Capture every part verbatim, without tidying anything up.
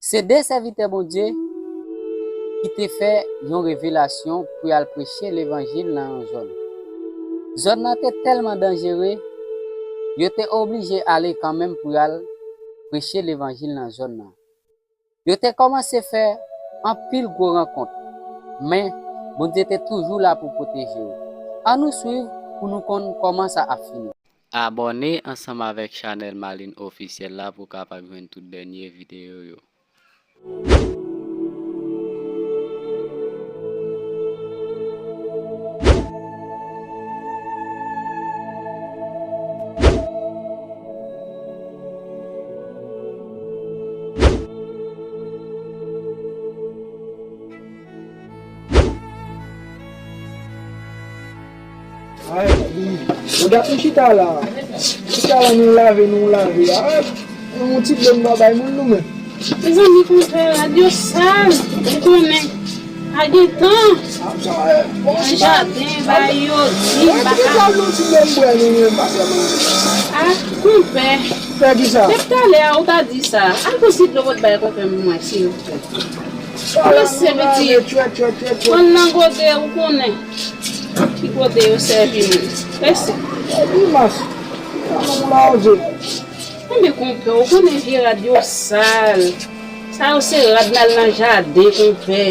Se de sèvitè Bondye ki te fè yon revelasyon pou y al preche levanjil nan yon zòn. Zòn nan te tèlman danjere, yo te oblije ale kanmenm pou y al preche levanjil nan zòn nan. Yo te kòmanse fè anpil gwo rankont, men Bondye te toujou la pou pwoteje yo. Ann nou swiv pou nou konn kòman sa ap fini. Abòne ansanm avèk chanèl Malin Ofisyèl la pou w kapab jwenn tout dènye videyo yo. Ay, wi. Ou dat nou chita la. Chita la, nou lave, nou lave. Ay, yon ti dlo m pa bay moun nou menm. Mezanmi, konpè, rad yo sal, ou konnen. Pa gen tan. Nan jaden, bay yo, di, m pa ka. Yon ti dlo m bwè nou menm, pase moun. Ah, konpè. Fè ki sa? Depi talè a, ou ta di sa. Al pran ti dlo pou t bay konpè m mwen, silvouplè. Mèsi, piti. Pran nan gode, ou konnen. Ki kote yo sèvi moun. Mèsi. Epi mas. Sa nou la oze. Enben, konpè, ou konnen vye rad yo sal. Sa yo se rad n al nan jaden, konpè.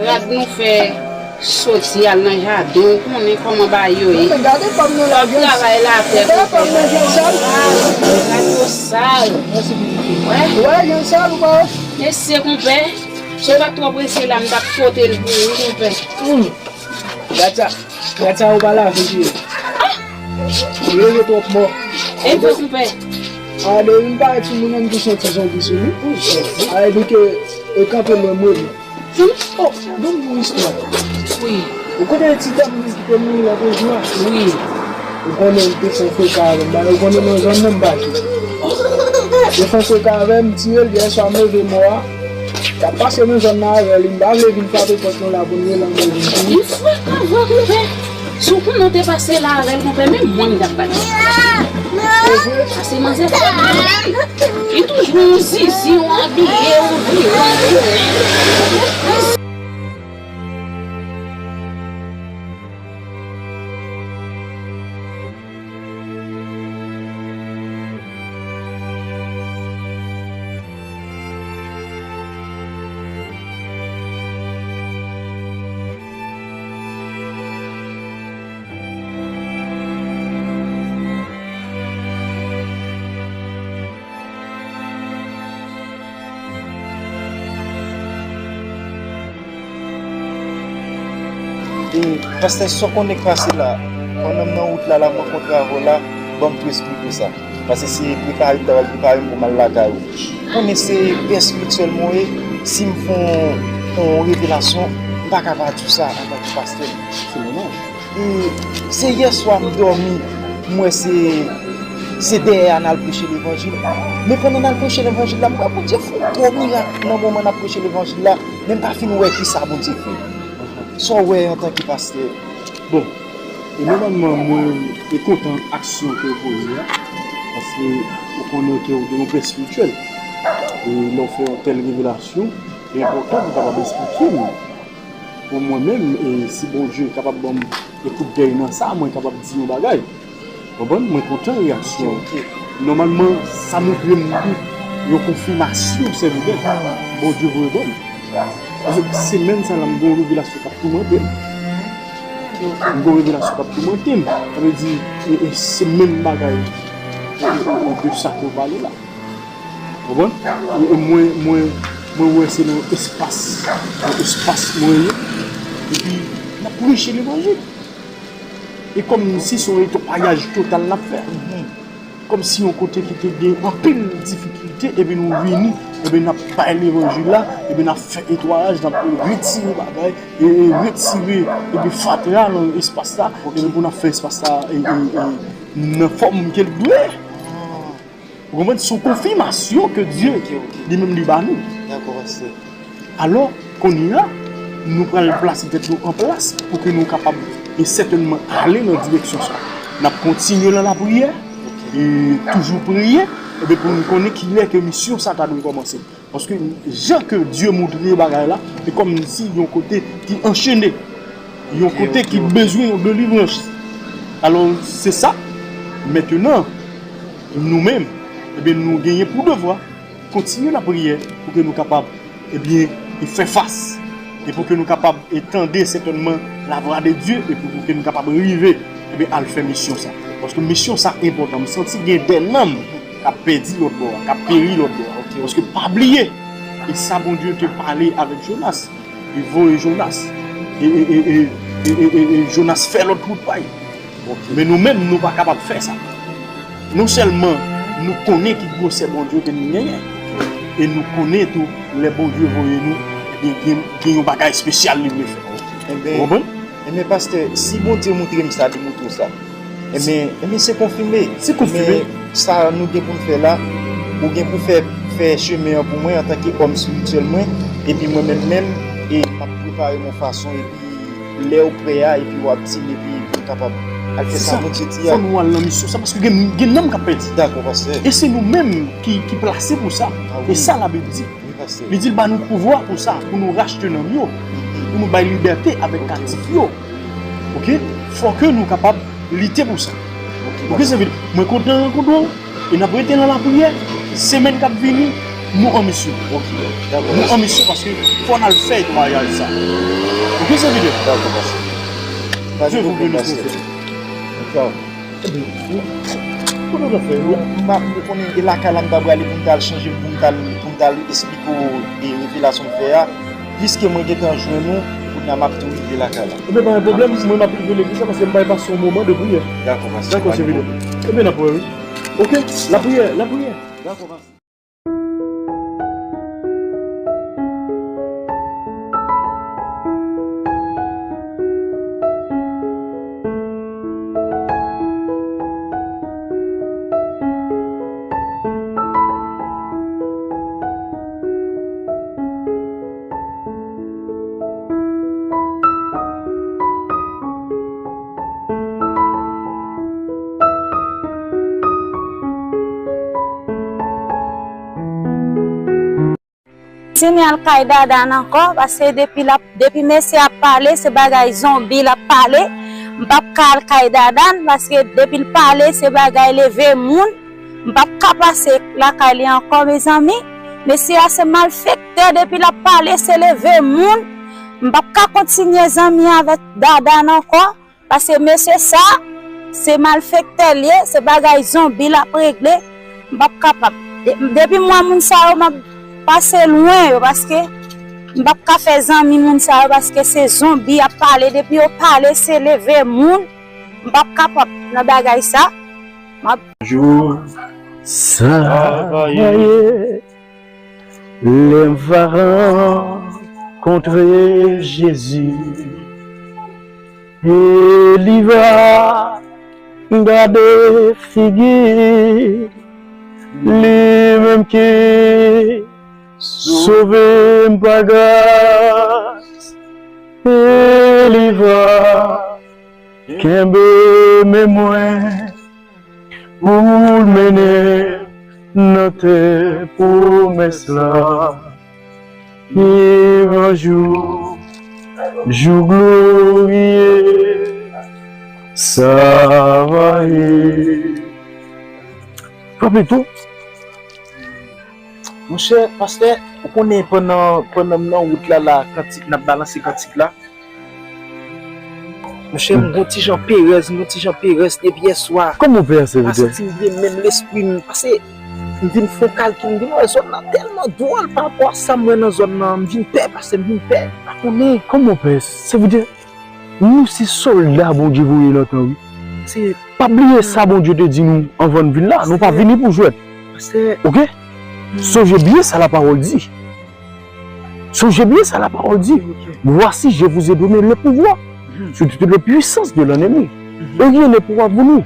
Rad nou fè soti al nan jaden, ou konnen kòman bagay yo ye. Gade pam nan la, travay latè, gade pam nan jan sal. Rad yo sal. Wè? Wè, jan sal ou pa wè? Mesye, konpè. Si w pa t twò prese la, m t ap pote l pou ou, wi, konpè. Hmm. Gad sa. Gad sa ou pa lave, cheri. Ou leve twòp mò. E pou konpè. A, depi m parèt sou moun nan, m tou santi zonbi sou li. A, epi ke, e kanpe lwen mwen. Oh, ban m yon istwa. Wi. Ou konnen ti dam ki te mouri lòt jou a? Wi. Ou konnen m te fè freka avè m, ou konnen nan zòn nan m pa jwe. Yo fè freka avè m, m tiye l, yèswa m leve mò a. T ap pase nan zòn nan avè l, m pa vle vin frape pòt nou la pou n rele anmwe vin touye. Li frek avè w, konpè. Si w konnen w te pase la avè l, konpè, menm mwen m t ap bat li. Pase manzè frek avè l. Li toujou yon zizi, yon abiye, yon vire, yon tounen. E, pastè, sa w konnen k pase la, pandan m nan wout la, la, m rankontre avè w la, ban m tou esplike w sa. Paske se prepare m ta pral prepare m pou m al lakay ou. Ou konnen se pè espirityèl mwen ye, si m fè yon, yon revelasyon, m pa ka pa di w sa antanke pastè. Se nòmal. E se yèswa m dòmi, m wè se, se dèyè a n al preche levanjil. Men pandan n al preche levanjil la, m wè Bondye fè yon gwo mirak nan moman n ap preche levanjil la, men m pa fin wè kisa Bondye fè. Sa w wè antanke pastè? Bon, e nòmalman, mwen e kontan aksyon ke w poze a, paske ou konnen ke w gen yon pè espirityèl. E lè w fè yon tèl revelasyon, li enpòtan pou w kapab esplike m. Pou mwen menm, e si Bondye kapab ban m yon kout dèy nan sa, mwen kapab di yon bagay. Konprann? Mwen kontan reyaksyon an. Ok, ok. Nòmalman, sa montre m tou yon konfimasyon sèvitè Bondye voye ban m. Paske semèn sa la, m gen yon revelasyon k ap toumante m. Ok, ok. M gen yon revelasyon k ap toumante m. Sa vle di, e, e se menm bagay, e, e, e, e de sa ke w pale la. Konprann? E, e mwen, mwen, mwen wè se nan espas, nan espas mwen ye. Epi, n ap preche levanjil. E kòmsi se yon netwayaj total n ap fè. Kòmsi yon kote ki te gen anpil difikilte, epi nou vini, epi n ap bay levanjil la, epi n ap fè netwayaj, n ap retire bagay, e, e retire, epi fatra nan espas la, epi pou n ap fè espas la, e, e, e, nan fòm ke l dwe. Ou konprann? Se yon konfimasyon ke Dye, ok, ok, li menm li ba nou. Dakò, pastè. Alò, kounye a, nou pral plase tèt nou an plas pou ke nou kapab, e sètènman, ale nan direksyon sa. N ap kontinye nan lapriyè, ok, e toujou priye, Ebyen, pou nou konnen kilè ke misyon sa ta dwe kòmanse. Paske jan ke Dye moutre bagay la, se kòmsi yon kote ki anchene, yon kote ki bezwen yon delivrans. Alò, se sa. Mentnan, nou menm, ebyen, nou genyen pou devwa kontinye lapriyè pou ke nou kapab, ebyen, e fè fas, e pou ke nou kapab, e tande sètènman lavwa de Dye, e pou, pou ke nou kapab rive, ebyen, al fè misyon sa. Paske misyon sa enpòtan. M santi gen de nanm k ap pèdi lòt bò a, k ap peri lòt bò a. Paske pa bliye, e sa Bondye te pale avèk Jonas, li voye Jonas. E, e, e, e, e, e, e, e Jonas fè lòt wout pa l. Men nou menm, nou pa kapab fè sa. Non sèlman nou konnen ki gwosè Bondye ke nou genyen, e nou konnen tou, lè Bondye voye nou, ebyen, gen, gen yon bagay espesyal li vle fè. Ou konprann? Ebyen, pastè, si Bondye moutre m sa, li moutre w sa. Ebyen, ebyen, se konfime. Se konfime. Ebyen, sa nou gen pou n fè la, ou gen pou fè, fè chemen an pou mwen antanke òm espirityèl mwen, epi mwen menm menm, e m ap prepare m yon fason, epi lè w prè a, epi w ap di m, epi pou n kapab al fè sa Bondye di a. Fò nou al nan misyon sa, paske gen, gen nanm k ap pèdi. Dakò, pastè. E se nou menm ki, ki plase pou sa. E sa Labib di. Li di l ba nou pouvwa pou sa, pou nou rachte nanm yo, pou nou bay libète avèk kaptif yo. Oke? Fò ke nou kapab lite pou sa. Oke, sèvitè. Mwen kontan rankontre w, e n ap rete nan lapriyè. Semèn k ap vini, nou an misyon. Nou an misyon paske fò n al fè netwayaj sa. Oke, sèvitè? Dye vous bénisse, mon frère. Ebyen, kote w ta fè yo? M pa, m konnen e lakay la m ta prale pou m ta al chanje, pou m ta al, pou m ta al esplike w e revelasyon m fè a. Piske mwen gentan jwenn ou, kounye a m ap tou rive lakay la. Ebyen, pa gen pwoblèm, mwen m ap rive legliz la paske m bay pase yon moman de priyè. Dakò, pastè. Dakò, sèvitè. Ebyen, n ap wè, wi. Oke, lapriyè, lapriyè. Dakò, pastè. Kontinye al kay Dadane ankò, paske depi l ap, depi mesye ap pale, se bagay zonbi l ap pale. M p ap ka al kay Dadane, paske depi l pale, se bagay leve moun. M p ap ka pase lakay li ankò, mezanmi. Mesye a se malfektè, depi l ap pale, se leve moun. M p ap ka kontinye zanmi avèk Dadane ankò. Paske mesye sa, se malfektè l ye, se bagay zonbi l ap regle. M p ap kapab. De-, depi m wè moun sa yo, m ap pase lwen yo, paske m p ap ka fè zanmi moun sa yo, paske se zonbi y ap pale. Depi yo pale, se leve moun. M p ap kapab nan bagay sa. M ap Jou sa va ye. Lè m va rankontre Jezi, e li va gade figi, li menm ki sove m pa gras, e li va kenbe men mwen. Pou l mennen nan tè pwomès la, ki yon jou, jou gloriye, sa va ye. Papi tou. Monchè, pastè, ou konnen pandan, pandan m nan wout la, la, kantik, n ap balanse kantik la. Monchè, m gon ti jan perèz, m gon ti jan perèz depi yèswa. Kòman w pè a, sèvitè? M pa santi m byen, menm lespri m, paske m vin fè yon kalkil, m vin wè zòn nan tèlman dwòl pa rapò a sa m wè nan zòn nan, m vin pè, pastè, m vin pè, m pa konnen. Kòman w pè, sèvitè? Nou se sòlda Bondye voye nan tan, wi. Pa bliye sa Bondye te di nou anvan n vin la, nou pa vini pou jwèt. Oke? Sonje byen sa lapawòl di. Sonje byen sa lapawòl di. Voici, je vous ai donné le pouvoir sur toute la puissance de l'ennemi. Et rien ne pourra vous nuire.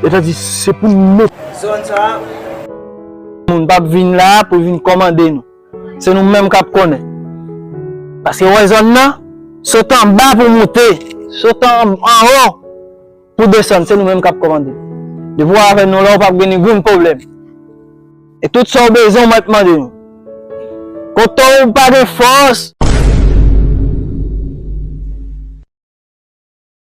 Sètadi, se pou nou met. Zòn sa a, moun p ap vin la pou vin kòmande nou. Se nou menm k ap konnen. Paske w wè zòn nan, sot anba pou moute, sot an, anwo pou desann, se nou menm k ap kòmande. Depi w avè nou la, w p ap gen ningoun pwoblèm. E tout sa w bezwen, w mèt mande m. Kote w pa gen fòs,